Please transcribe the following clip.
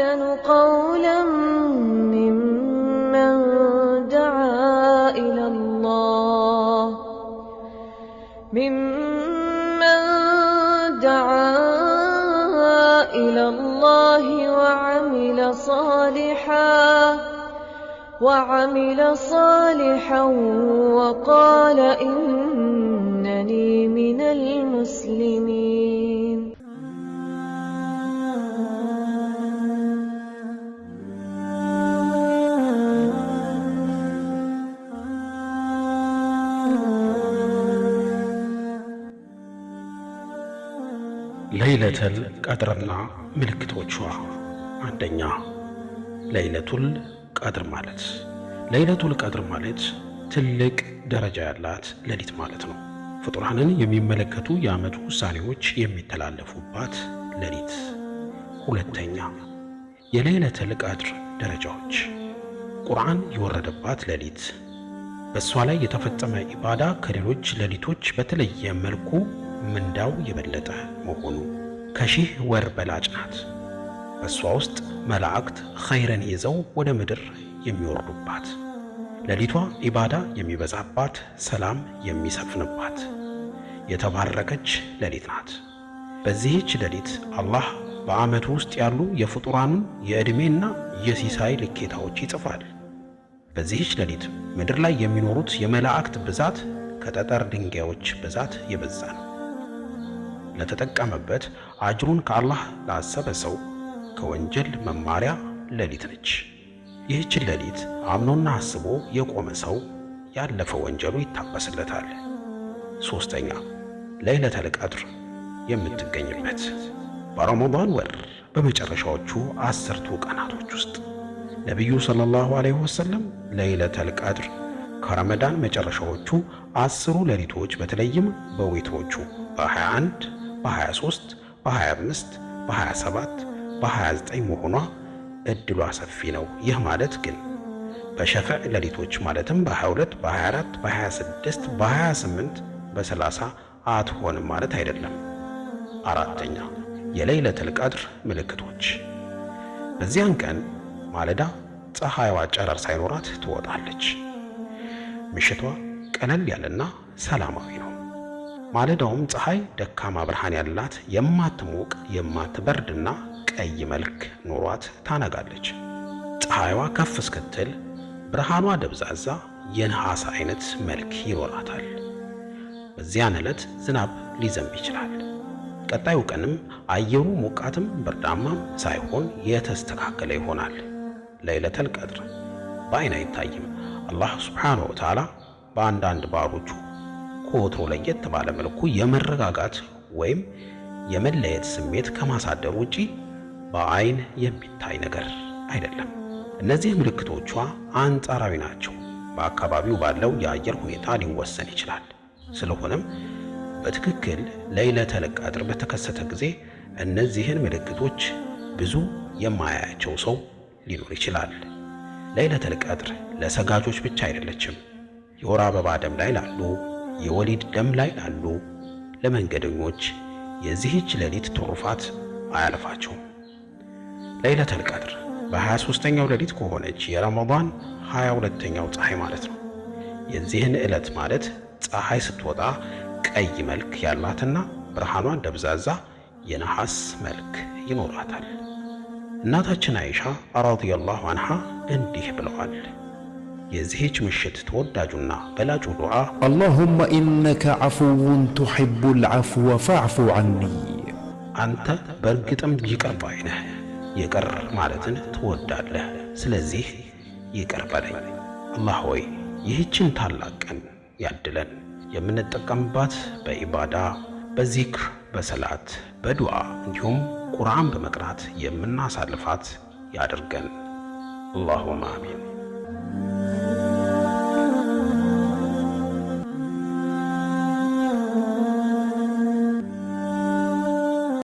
قولا ممن دعا إلى الله ممن دعا إلى الله وعمل صالحا وقال إنني من المسلمين. ለይለተል ቀድርና ምልክቶቿ። አንደኛ፣ ለይለቱል ቀድር ማለት ለይለቱል ቀድር ማለት ትልቅ ደረጃ ያላት ሌሊት ማለት ነው። ፍጡራንን የሚመለከቱ የዓመቱ ውሳኔዎች የሚተላለፉባት ሌሊት። ሁለተኛ፣ የለይለተል ቀድር ደረጃዎች። ቁርአን የወረደባት ሌሊት፣ በእሷ ላይ የተፈጸመ ኢባዳ ከሌሎች ሌሊቶች በተለየ መልኩ ምንዳው የበለጠ መሆኑ፣ ከሺህ ወር በላጭ ናት። በእሷ ውስጥ መላእክት ኸይርን ይዘው ወደ ምድር የሚወርዱባት፣ ሌሊቷ ኢባዳ የሚበዛባት፣ ሰላም የሚሰፍንባት የተባረከች ሌሊት ናት። በዚህች ሌሊት አላህ በዓመቱ ውስጥ ያሉ የፍጡራኑን የዕድሜና የሲሳይ ልኬታዎች ይጽፋል። በዚህች ሌሊት ምድር ላይ የሚኖሩት የመላእክት ብዛት ከጠጠር ድንጋዮች ብዛት የበዛ ነው። ለተጠቀመበት አጅሩን ከአላህ ላሰበ ሰው ከወንጀል መማሪያ ሌሊት ነች። ይህችን ሌሊት አምኖና አስቦ የቆመ ሰው ያለፈ ወንጀሉ ይታበስለታል። ሶስተኛ፣ ለይለተል ቀድር የምትገኝበት በረመዳን ወር በመጨረሻዎቹ 10ቱ ቀናቶች ውስጥ ነቢዩ ሰለላሁ ዐለይሂ ወሰለም ለይለተል ቀድር ከረመዳን መጨረሻዎቹ 10ሩ ሌሊቶች በተለይም በዊትሮቹ በ21፣ በ23፣ በ25፣ በ27፣ በ29 መሆኗ እድሏ ሰፊ ነው። ይህ ማለት ግን በሸፍዕ ሌሊቶች ማለትም በ22፣ በ24፣ በ26፣ በ28፣ በ30 አትሆንም ማለት አይደለም። አራተኛ፣ የለይለተል ቀድር ምልክቶች። በዚያን ቀን ማለዳ ፀሐይዋ ጨረር ሳይኖራት ትወጣለች። ምሽቷ ቀለል ያለና ሰላማዊ ነው። ማለዳውም ፀሐይ ደካማ ብርሃን ያላት፣ የማትሞቅ፣ የማትበርድና ቀይ መልክ ኖሯት ታነጋለች። ፀሐይዋ ከፍ እስክትል ብርሃኗ ደብዛዛ የነሐስ አይነት መልክ ይኖራታል። በዚያን ዕለት ዝናብ ሊዘንብ ይችላል። ቀጣዩ ቀንም አየሩ ሞቃትም ብርዳማም ሳይሆን የተስተካከለ ይሆናል። ለይለተል ቀድር በአይን አይታይም። አላህ ሱብሓነሁ ወተዓላ በአንዳንድ ባሮቹ ከወትሮ ለየት ባለ መልኩ የመረጋጋት ወይም የመለየት ስሜት ከማሳደር ውጪ በአይን የሚታይ ነገር አይደለም። እነዚህ ምልክቶቿ አንጻራዊ ናቸው። በአካባቢው ባለው የአየር ሁኔታ ሊወሰን ይችላል። ስለሆነም በትክክል ለይለተል ቀድር በተከሰተ ጊዜ እነዚህን ምልክቶች ብዙ የማያያቸው ሰው ሊኖር ይችላል። ለይለተል ቀድር ለሰጋጆች ብቻ አይደለችም። የወር አበባ ደም ላይ ላሉ፣ የወሊድ ደም ላይ ላሉ፣ ለመንገደኞች የዚህች ሌሊት ትሩፋት አያልፋቸውም። ለይለተል ቀድር በ23ኛው ሌሊት ከሆነች የረመዳን 22ኛው ፀሐይ ማለት ነው። የዚህን ዕለት ማለት ፀሐይ ስትወጣ ቀይ መልክ ያላትና ብርሃኗን ደብዛዛ የነሐስ መልክ ይኖራታል። እናታችን አይሻ ረዲየላሁ አንሃ እንዲህ ብለዋል። የዚህች ምሽት ተወዳጁና በላጩ ዱዓ اللهم إنك عفو تحب العفو فاعف عني። አንተ በእርግጥም ይቅር ባይ ነህ፣ ይቅር ማለትን ትወዳለህ፣ ስለዚህ ይቅር በለኝ። አላህ ሆይ፣ ይህችን ታላቅ ቀን ያድለን። የምንጠቀምባት በኢባዳ፣ በዚክር፣ በሰላት፣ በዱዓ እንዲሁም ቁርአን በመቅራት የምናሳልፋት ያድርገን። አላሁመ አሚን።